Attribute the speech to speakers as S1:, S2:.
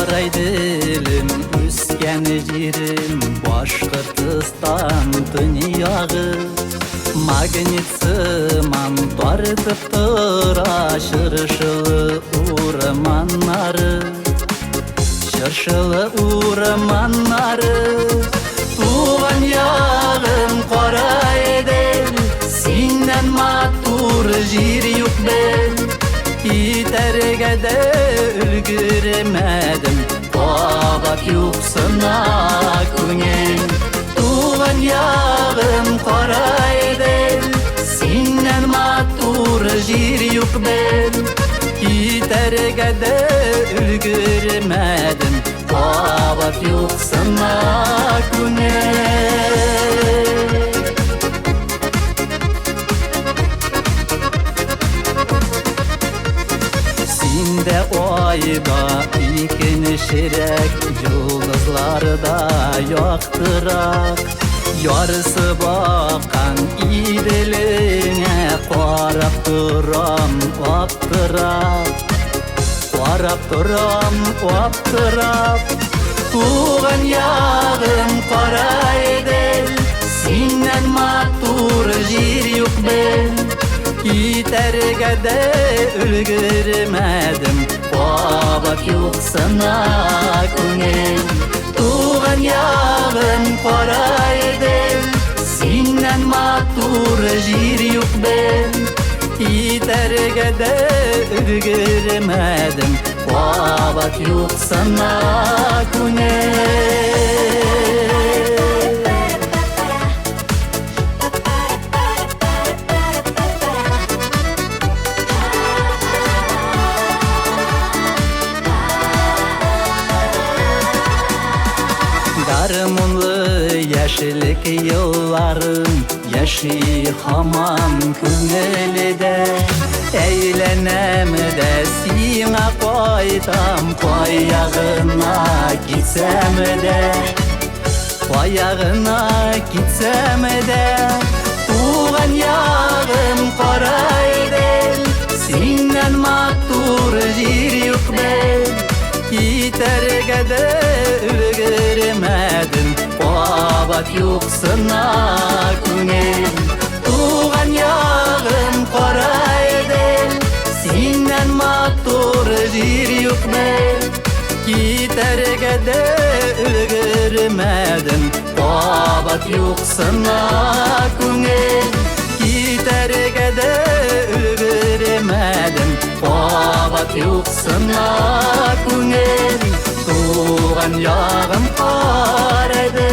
S1: Ҡарайҙелем, үҫкән ерем, Башҡортостан төньяғы. Магнит сыман тартып тора Шыршылы урманнары, Шыршылы урманнары. Туған яғым Ҡарайҙел, Синән матур ер юҡ бел. Китәргә дә өлгөрмәдем, Ҡабат юҡсына күңел. Туған яғым Ҡарайҙел, Синән матур ер юҡ бел. Китәргә дә өлгөрмәдем, Ҡабат юҡсына күңел. Синдә айда икенсерәк, йолдоҙларҙа яҡтыраҡ. Ярсы баҡҡан Иҙелеңә ҡарап торам аптырап, Ҡарап торам аптырап. Туған яғым Ҡарайҙел, Синән матур ер юҡ бел. Китәргә дә өлгөрмәдем, Ҡабат юҡсына күңел. Туған яғым Ҡарайҙел, Синән матур ер юҡ бел. Китәргә дә өлгөрмәдем, Ҡабат юҡсына күңел. Гармунлы йәшлек йылларым йәши һаман күңелдә. Әйләнәм дә сиңа ҡайтам, ҡаяғына китсәм дә, ҡаяғына китсәм дә. Туған яғым Ҡарайҙел, Синән матур ер юҡ бел. Китәргә дә өлгөрмәдем, Ҡабат юҡсына күңел. Туған яғым Ҡарайҙел, Синән матур ер юҡ бел. Китәргә дә өлгөрмәдем, Ҡабат юҡсына күңел. Китәргә дә өлгөрмәдем, Ҡабат юҡсына күңел. Туған яғым Ҡарайҙел.